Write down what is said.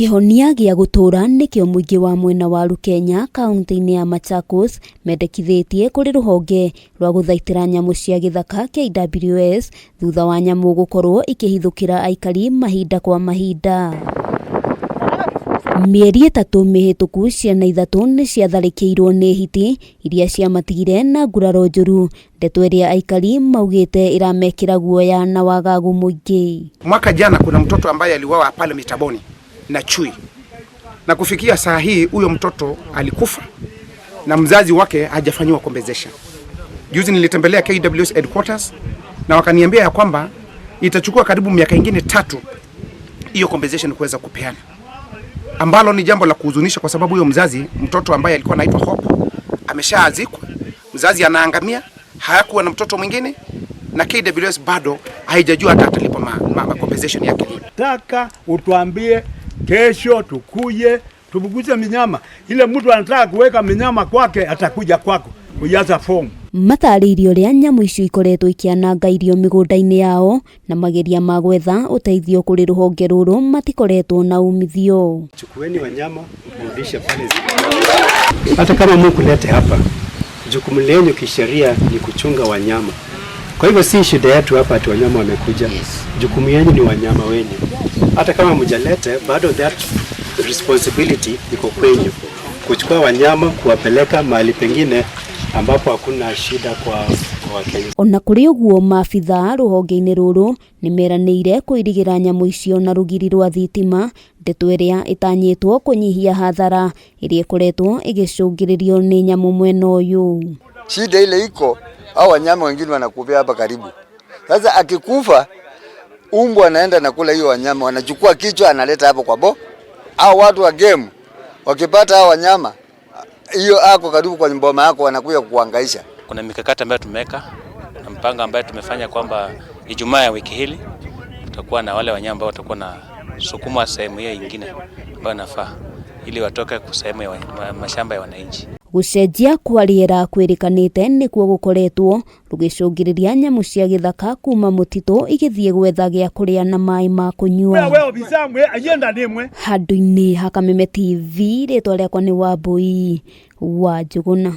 Kĩhonia gĩa gũtũũra nĩkĩo mũingĩ wa mwena wa Rukenya kaunti-inĩ ya Machakos mendekithĩtie kũrĩ rũhonge rwa gũthaitĩra nyamũ cia gĩthaka KWS thutha wa nyamũ gũkorwo ikĩhithũkĩra aikari mahinda kwa mahinda. Mĩeri 3 mĩhĩtũku ciana 3 nĩ ciatharĩkĩirwo nĩ hiti iria ciamatigire na nguraro njũru, ndeto ĩrĩa aikari maugĩte ĩramekĩra guoya na wagagu mũingĩ. Mwaka jana kuna mtoto ambaye aliuawa pale Mitaboni na chui, na kufikia saa hii huyo mtoto alikufa na mzazi wake hajafanyiwa compensation. Juzi nilitembelea KWS headquarters na wakaniambia ya kwamba itachukua karibu miaka ingine 3 hiyo compensation kuweza kupeana, ambalo ni jambo la kuhuzunisha kwa sababu huyo mzazi, mtoto ambaye alikuwa anaitwa Hope, ameshaazikwa, mzazi anaangamia, hayakuwa na mtoto mwingine, na KWS bado haijajua hata atalipa ma compensation yake lini. Taka utuambie kesho tukuje tubuguze minyama. Ile mtu anataka kuweka minyama kwake atakuja kwako kujaza fomu. Matarĩirie ũrĩa nyamũ icio ikoretwo ikĩananga irio mĩgũnda-inĩ yao na mageria ma gwetha ũteithio kũrĩ rũhonge rũrũ matikoretwo na umithio. Chukueni wanyama mrudishe pale. Hata kama mkulete hapa, jukumu lenyu kisheria ni kuchunga wanyama. Kwa hivyo si shida yetu hapa ati wanyama wamekuja. Jukumu yenu ni wanyama wenyu. Hata kama mjalete, bado that responsibility iko kwenyu, kuchukua wanyama kuwapeleka mahali pengine ambapo hakuna shida kwa Wakenya. Ona kũrĩ ũguo, maabithaa rũhonge-inĩ rũrũ nĩ meranĩire kũirigĩra nyamũ icio na rũgiri rwa thitima, ndeto ĩrĩa ĩtanyĩtwo kũnyihia hathara ĩrĩa ĩkoretwo ĩgĩcũngĩrĩrio nĩ nyamũ mwena ũyũ. Shida ile iko au wanyama wengine wanakufia hapa karibu. Sasa akikufa umbwa anaenda na kula hiyo wanyama, wanachukua kichwa analeta hapo kwa bo. Au watu wa game wakipata hao wanyama hiyo ako karibu kwa boma yako wanakuja kukuhangaisha. Kuna mikakati ambayo tumeweka na mpango ambayo tumefanya kwamba Ijumaa ya wiki hili tutakuwa na wale wanyama ambao watakuwa na sukuma sehemu hiyo nyingine ambayo inafaa ili watoke kwa sehemu ya mashamba ya wananchi. Gũcenjia kwa rĩera kwĩrĩkanĩte nĩkuo gũkoretwo rũgĩcũngĩrĩria nyamũ cia gĩthaka kuma mũtitũ igĩthiĩ gwetha gĩa kũrĩa na maĩ ma kũnyua. Wewe obisa mwe agenda nimwe. Handũ-inĩ ha Kameme TV, rĩtwa rĩakwa nĩ Wambui wa Njũgũna.